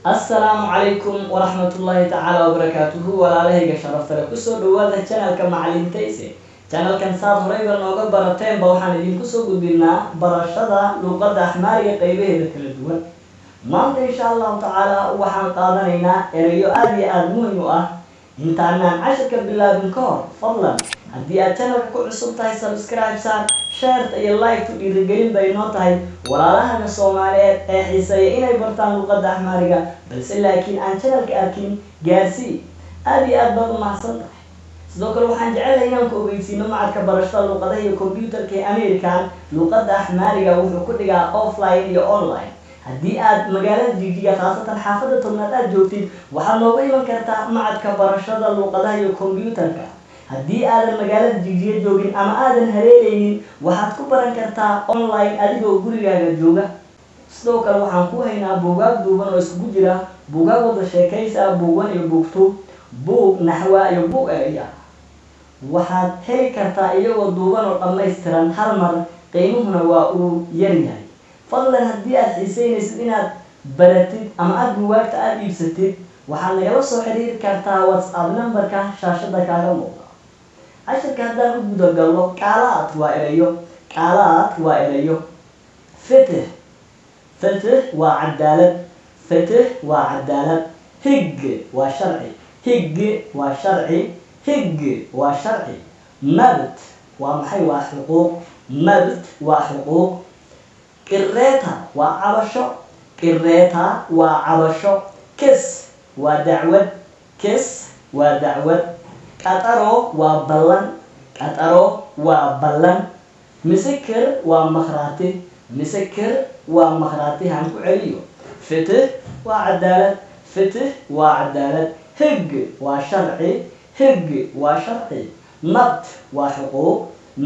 Assalaamu calaykum waraxmatullaahi tacaala wabarakaatuhu. Walaalahayga sharafta leh, kusoo dhawaada channelka Macalin Tayse. Channelkan saad horeyba nooga barateenba, waxaan idinku soo gudbinaa barashada luuqadda Axmaariga qeybaheeda kala duwan. Maanta, insha Allahu tacaala, waxaan qaadanaynaa erayo aada iyo aada muhim u ah. Intaanaan cashirka bilaabin ka hor, fadlan haddii aad channelka ku cusub tahay, subscribe saar, shareta iyo like tu dhiirigelin bay noo tahay. Walaalahana Soomaaliyeed ee xiiseeya inay bartaan luuqadda Axmaariga balse laakiin aan channelka arkin, gaarsii. Aada iyo aad baad u mahadsan tahay. Sidoo kale waxaan jecelahay inaan ku ogeysiino macadka barashada luuqadaha iyo computerka ee American luuqadda Axmaariga wuxuu ku dhigaa offline iyo online. Haddii aad magaalada Jigjiga, khaasatan xaafadda 10aad aad joogtid, waxaad nooga iman kartaa macadka barashada luuqadaha iyo computerka. Haddii aadan magaalada Jigjiga joogin ama aadan haleeleynin, waxaad ku baran kartaa online adigoo gurigaaga jooga. Sidoo kale waxaan ku haynaa buugaag duuban oo iskugu jira buugaag wada sheekaysa, buug 1 iyo buug 2, buug naxwa iyo buug eraya. Waxaad heli kartaa iyagoo duuban oo dhammaystiran hal mar, qiimuhuna waa uu yaryahay. Fadlan haddii aad xiiseynaysid inaad baratid ama aada buugaagta aada iibsatid, waxaad nagala soo xiriiri kartaa WhatsApp numberka shaashada kaaga muuqda. Cashirka haddaan u gudagalno, ቃላት waa erayo, ቃላት waa erayo. ፍትህ, ፍትህ waa cadaalad, ፍትህ waa cadaalad. ህግ waa sharci, ህግ waa sharci, ህግ waa sharci. መብት waa maxay? Waa xuquuq, መብት waa xuquuq. ቅሬታ waa cabasho, ቅሬታ waa cabasho. ክስ waa dacwad, ክስ waa dacwad. ቀጠሮ waa ballan, ቀጠሮ waa ballan. ምስክር waa makhraati, ምስክር waa makhraati. Han ku celiyo: ፍትህ waa cadaalad, ፍትህ waa cadaalad. ህግ waa sharci, ህግ waa sharci. መብት waa xuquuq,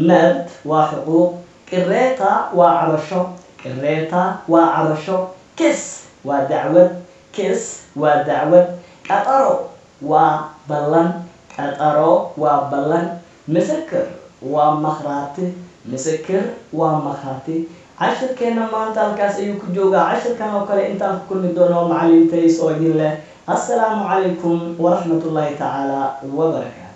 መብት waa xuquuq. ቅሬታ waa cabasho, ቅሬታ waa cabasho. ክስ waa dacwad, ክስ waa dacwad. ቀጠሮ waa ballan, ቀጠሮ waa ballan. ምስክር waa makhraati, ምስክር waa makhraati. Cashirkeena maanta halkaas ayuu ku joogaa. Cashirkan oo kale intaan ku kulmi doono, Macalin Tays oo idin leh assalaamu calaykum waraxmatullaahi tacaala wabarakaatu.